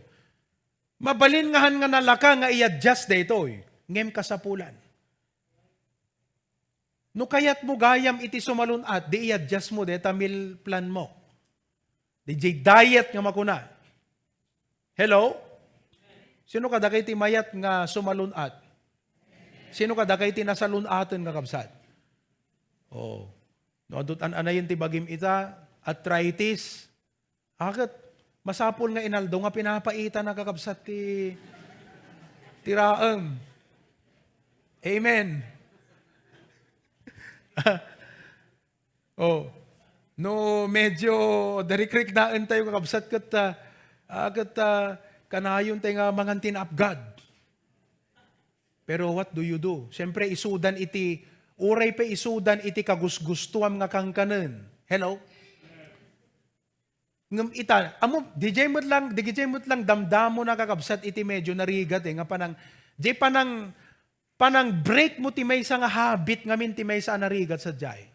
mabalin nga han nga nalaka nga i-adjust daytoy. Ngem kasapulan. No kayatmo gayam iti sumalun-at, di i-adjust mo deta meal plan mo. Di jay diet nga makuna. Hello? Sino kadakayo ti mayat nga sumalun-at? Sino kadakayo ti nasalun-aten, kakabsat? Oh. No, adut an-anayen ti bagim ita, arthritis. Aket, masapul nga inaldo nga pinapaitana, kakabsat, ti, ti raem. Amen. Oh. No, medyo darikreknaentayo, kakabsat, ket, ah, ah, ket, ah, kanayon tayo nga mangan ti naapgad. Pero what do you do? Siyempre, isudan iti, uray pa isudan iti kagusgustuam nga kankanen. Hello? Ngem ita, ammo, dijay met lang, dijay met lang damdamo na, kakabsat, iti medyo narigat, eh, nga panang, di panang, panang break mo ti maysa nga habit ngamin ti maysa a narigat sadiay.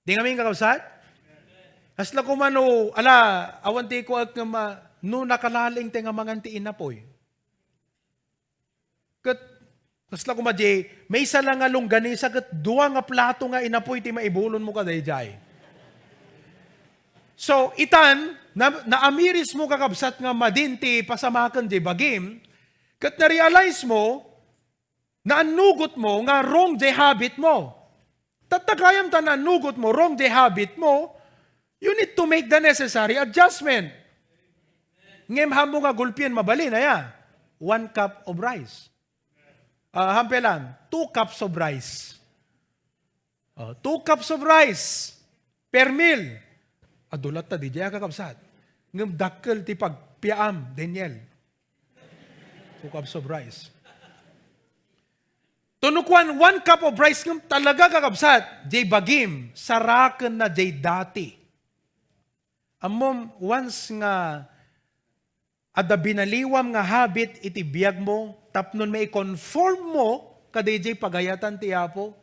Di ngamin, kakabsat? Kasla koma no, ala, awan ti kuak nga ma-, no nakalaling ti nga mangan ti inapoy. Ket, kasla koma di, maysa lang nga longganisa ket dua nga plato nga inapoy ti maibulon mo kadaydiay. So, itan, na, naamiris mo, kakabsat, nga madin ti pasamaken di bagim, ket na-realize mo, naannugot mo nga wrong di habit mo. Tatta gayam ta naannugot mo, wrong di habit mo, you need to make the necessary adjustment. Ngem haanmo nga gulpien mabalin, aya? One cup of rice. Ah, haanpay lang, two cups of rice. Oh, two cups of rice per meal. Adu latta diay, kakabsat. Ngem dakkel ti pagpiaam, Daniel. Two cups of rice. Tunukuan, one cup of rice ngem talaga, kakabsat, diay bagim, saraken na diay dati. Ammom, once nga adda binaliwam nga habit iti biagmo, tapno maikonform mo kadaydiay pagayatan ti Apo,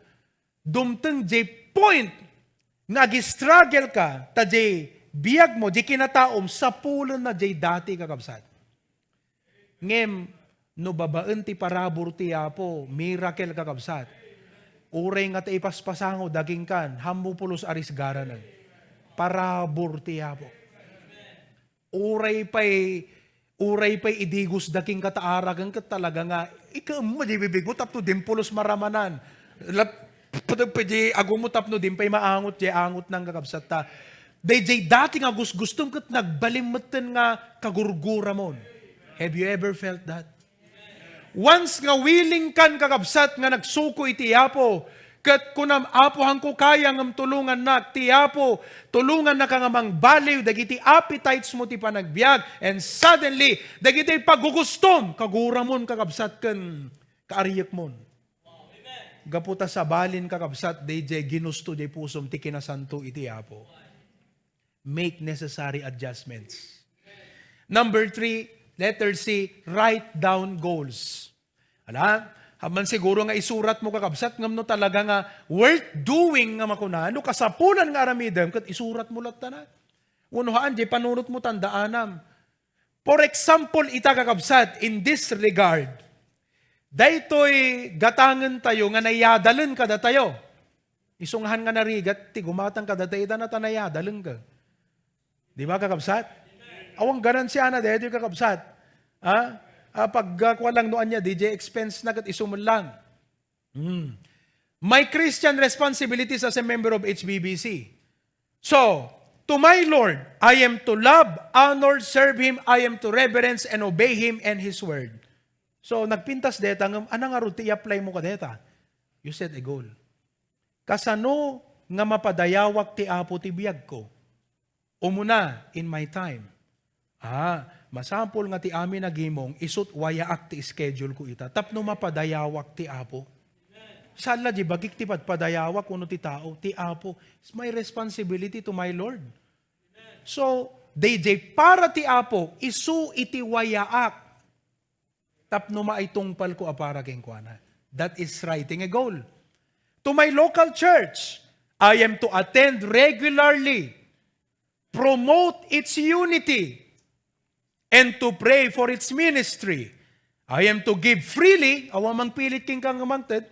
dumteng diay point nga agi-struggle ka, ta diay biagmo, diay kinataom, sapulen na diay dati, kakabsat. Ngem, no babaen ti parabur ti Apo, miracle, kakabsat. Uray nga ta ipaspasango, dagingkan, haanmo pulos a risgaranen. Parabur ti Apo. Uray pay, uray pay idigos dagingka ta araken ket talaga nga, ikaem mo diay bibigmo tapno dimpulos maramanan. Lap-, pwede, pwede agummo tapno dimpay maangot diay angotna, kakabsat, ta daydiay dati nga gusgustom ket nagbalin metten nga kagurguramon. Have you ever felt that? Once nga willing kan, kakabsat, nga nagsuko iti Apo, ket kunam, "Apo, haanko kaya ngem tulongannak." Ti Apo, tulongannaka nga mangbaliw dagiti appetites mo ti panagbiag, and suddenly, dagiti pagugustom, kaguramon, kakabsat, ken kaariyekmon. Gapu ta sabalin, kakabsat, daydiay ginusto diay pusom ti kinasanto iti Apo. Make necessary adjustments. Number three, letter C, write down goals. Ala, haanman siguro nga isurat mo, kakabsat, ngem no talaga nga worth doing nga makuna, no kasapulan nga aramidem, ket isurat mo latta na. Wenno haan, diay panunot mo, tandaanam. For example, ita, kakabsat, in this regard, daytoy gatangentayo nga nayadalen kadatayo. Isu nga haan nga narigat ti gumatang kadatayo, ita na ta nayadalen ka. Di ba, kakabsat? Awan ganansiana daytoy, kakabsat. Ha? Ah, pag, ah, kua lang no ania, diay expense na ket isu met lang. Hmm. My Christian responsibilities as a member of H B B C. So, to my Lord, I am to love, honor, serve Him, I am to reverence and obey Him and His Word. So, nagpintas dayta, ngem ania ngarud ti i-apply mo kadayta? You set a goal. Kasano nga mapadayawak ti Apo ti biagko? Umuna, in my time. Ah, masapul nga ti amin a gimong, isut' wayaak ti schedule ko ita, tapno mapadayawak ti Apo. Saan la di bagik ti padpadayawak wenno ti tao, ti Apo. It's my responsibility to my Lord. So, daydiay para ti Apo, isu iti wayaak. Tapno maitungpalko a para kenkuana. That is writing a goal. To my local church, I am to attend regularly, promote its unity, and to pray for its ministry. I am to give freely, awan mangpilit kenka nga mangted,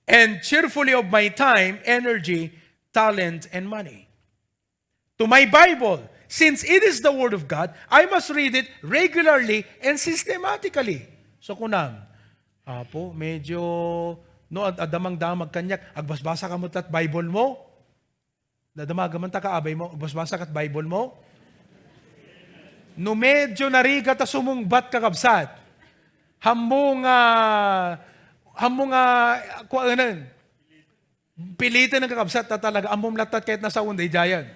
and cheerfully of my time, energy, talent, and money. To my Bible, since it is the Word of God, I must read it regularly and systematically. So kunam, "Apo, medyo No, ad-, adda mangdamag kaniak, "Agbasbasa ka met la't Bible mo?" Nadamagam man ta ka abay mo, agbasbasa kat Bible mo? No medyo narigat a sumungbat, kakabsat, hammo nga, hammo nga, kuanan, piliten ng kakabsat ta talaga, ammom latta ket nasaon daydiayan.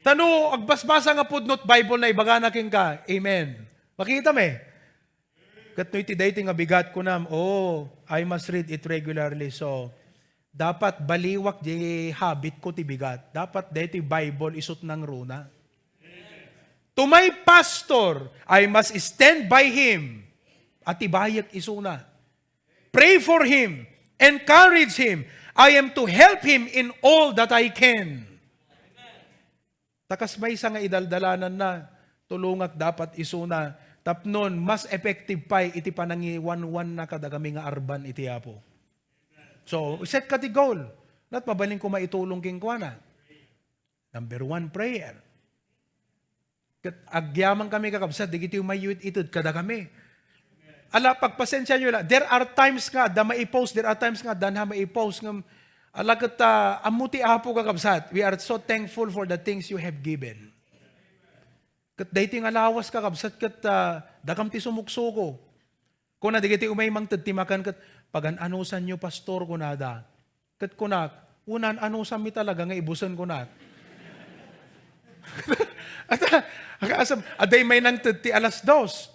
Ta no agbasbasa nga pudno ti Bible na ibagana kenka, amen. Makita mi? Ket no iti daytoy nga bigat, kunam, "Oh, I must read it regularly." So, dapat baliwak di habit ko ti bigat. Dapat daytoy Bible isut' nangruna. To my pastor, I must stand by him. Atibayek isuna. Pray for him. Encourage him. I am to help him in all that I can. Ta kas maysa nga idaldalananna, tulongak dapat isuna, tapnon mas effective pay iti panangiwanwanna kadagami nga arban iti Apo. So, set ka ti goal. Not mabalin ko maitulong kenkuana. Number one, prayer. Ket agyamankami, kakabsat, dagiti umayyo it ited kadakami. Ala, pagpasensiayo la. There are times nga adda maipost, there are times nga adda na maipost ngem, ala, ket, ah, ammo ti Apo, kakabsat. We are so thankful for the things you have given. Ket daytoy nga lawas, kakabsat, ket, ah, dakam ti sumuksuko. Kuna dagiti umay mangted ti makan ket, "Pagan-anusanyo, pastor," kunada. Ket kunak, "Unan-anusanmi talaga nga ibusen," kunak. Ata, akaasam, adday may nangted ti alas dos.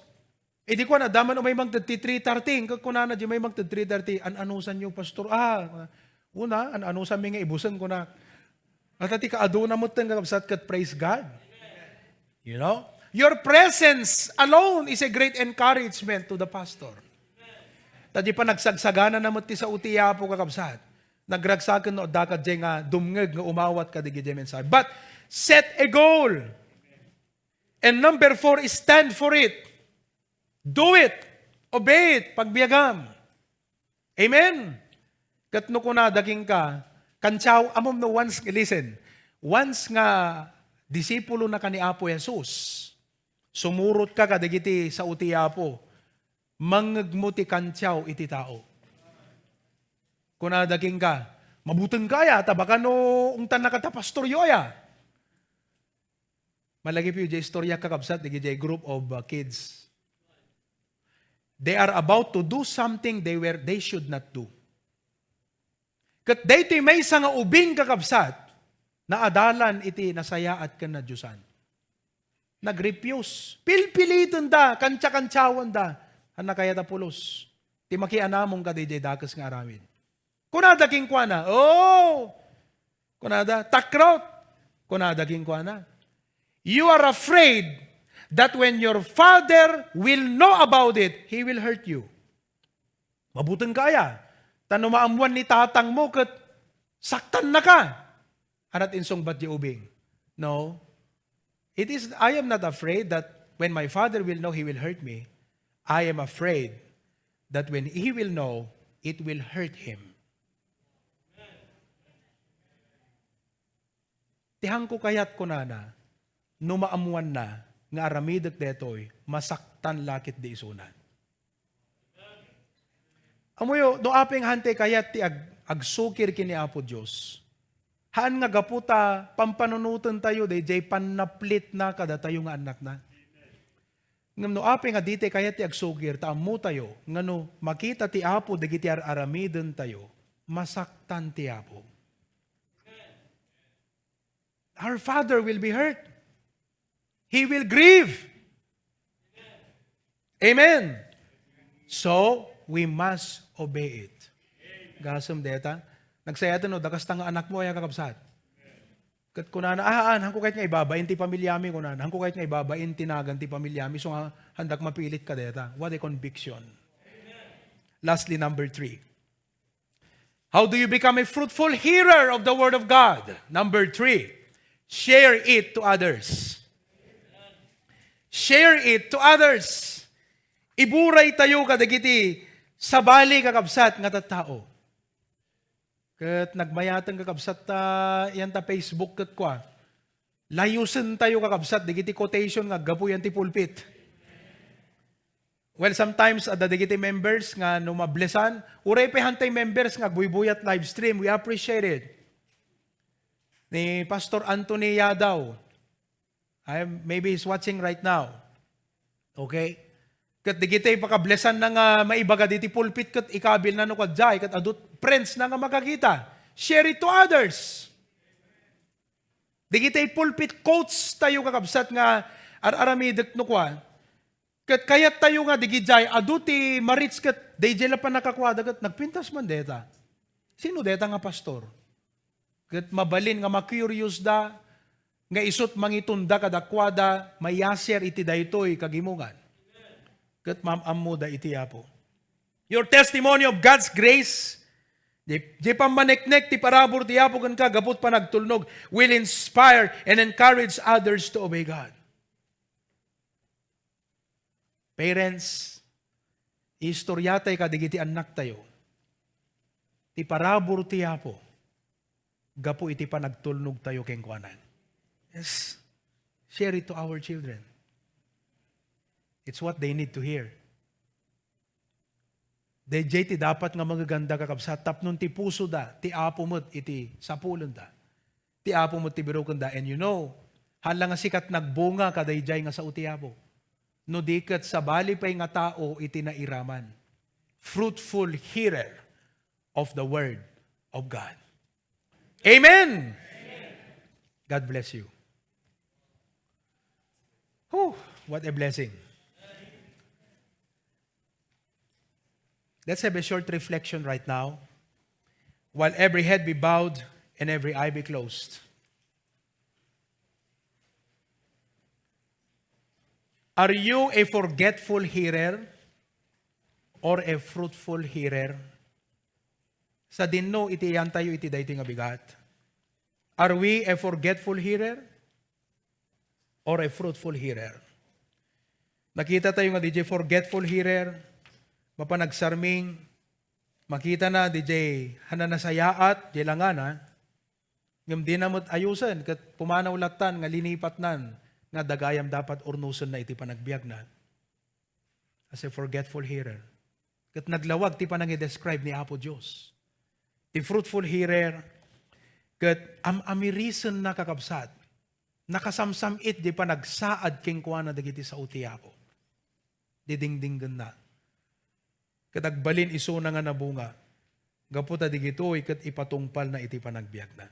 Idi kuan, adda man umay mangted ti three thirty. Ket kunana, di may mangted three thirty, "An-anusanyo, pastor?" "Ah, una, an-anusanmi nga ibusen," kunak. Ata ti kaaduna met ten, kakabsat, ket praise God. You know? Your presence alone is a great encouragement to the pastor. Ta di pa nagsagsagana na met ti sao ti Apo, kakabsat. Nagragsaken no adda ka diay nga dumngeg nga umawat kadagiti mensahe. But set a goal. And number four is stand for it. Do it. Obey it. Pagbiagam. Amen? Ket no kunada kenka, kantiao, ammom no once, listen, once nga disipulo na ka ni Apo Jesus, sumurot ka kadagiti sao ti Apo, mangngegmo ti kantiao iti tao. Kunada kenka, "Mabuteng ka aya, ta baka no ungtan na ka ta pastoryo aya." Malagipyo diay istorya, kakabsat, dagiti group of, uh, kids. They are about to do something they were, they should not do. Ket daytoy maysa nga ubing, kakabsat, naadalan iti nasayaat ken nadiosan. Nag-refuse. Pilpilitenda, kantia-kantiawenda. Anna kayat a pulos ti makianamong kadaydiay dakes nga aramid. Kunada kenkuana, "Oh," kunada, "takrot." Kunada kenkuana, "You are afraid that when your father will know about it, he will hurt you." Mabuteng ka aya? Ta no maammuan ni tatangmo ket saktannaka. Ania ti insungbat diay ubing? No. It is, I am not afraid that when my father will know, he will hurt me. I am afraid that when he will know, it will hurt him. Ti haanko kayat, kunana, no maammuanna nga aramidek daytoy, masaktan la ketdi isunan. Ammoyo, no apay nga haantay kayat ti ag-, agsukir ken ni Apo Dios, haan nga gapu ta pampanunotentayo daydiay pannaplitna kadatayo nga annakna. Ngem no apay nga ditay kayat ti agsukir, ta ammotayo nga no makita ti Apo dagiti ar-aramidentayo, masaktan ti Apo. Our Father will be hurt. He will grieve. Amen. So, we must obey it. Gasem deta, nagsayaten no, dakasta nga anakmo, aya, kakabsat. Ket kunana, "Ah, ah, haanko kayat nga ibabain ti pamilyami," kunana. "Haanko kayat nga ibabain ti nagan ti pamilyami, so nga, haandak mapilit kadeta." What a conviction. Lastly, number three. How do you become a fruitful hearer of the word of God? Number three, share it to others. Share it to others. Iburay tayo kadagiti sabali, kakabsat, nga tattao. Ket nagmayaten, kakabsat, ta, yan ta Facebook ket kua. Layusen tayo, kakabsat, dagiti quotation nga aggapu yan ti pulpit. Well, sometimes, adda dagiti members nga no mablesan, uray pay hantay members nga agbuybuyat live stream, we appreciate it. Ni Pastor Anthony Yadaw, I, maybe he's watching right now. Okay? Ket digitay pakablesanna nga maibaga diti pulpit ket ikabilna no kadiay, ket adu friends na nga makakita. Share it to others. Digitay pulpit quotes tayo, kakabsat, nga ar-aramidek no kua. Ket kayattayo nga digidiay, adu ti ma-reach ket daydiay la pannakakuada ket nagpintas man deta. Sino deta nga pastor? Ket mabalin nga ma-curious da, nga isut' mangitunda kadakuada, mayasiar iti daytoy kagimongan. Ket maam-ammoda iti Apo. Your testimony of God's grace, di, di pammaneknek ti parabur ti Apo kenka gapu ti panagtulnog, will inspire and encourage others to obey God. Parents, istoryatay kadagiti annaktayo ti parabur ti Apo gapu iti panagtulnogtayo kenkuana. Yes. Share it to our children. It's what they need to hear. Daydiay ti dapat nga mangeganda, kakabsat, tapno ti pusoda, ti Apo met iti sapulenda. Ti Apo met ti birukenda. And you know, hala nga sika ti nagbunga kadaydiay nga sao ti Apo. No di ket sabali pay nga tao iti nairaman. Fruitful hearer of the word of God. Amen! God bless you. Whew, what a blessing. Let's have a short reflection right now. While every head be bowed and every eye be closed. Are you a forgetful hearer or a fruitful hearer? Sadino iti iyantayo iti daytoy nga bigat? Are we a forgetful hearer or a fruitful hearer? Nakitatayo nga diay forgetful hearer, mapan agsarming, makitana diay hananasayaat, diay langana, ngem dina met ayusen, ket pumanaw lattan nga linipatnan nga adda gayam dapat urnosenna iti panagbiagna. As a forgetful hearer. Ket naglawag ti panangi-describe ni Apo Dios. Ti fruitful hearer, ket am-amirisenna, kakabsat, nakasamsam-it diay panagsaad kenkuana dagiti sao ti Apo. Didingdinggenna. Ket agbalin isuna nga nabunga. Gapu ta digitoy ket ipatungpalna iti panagbiagna.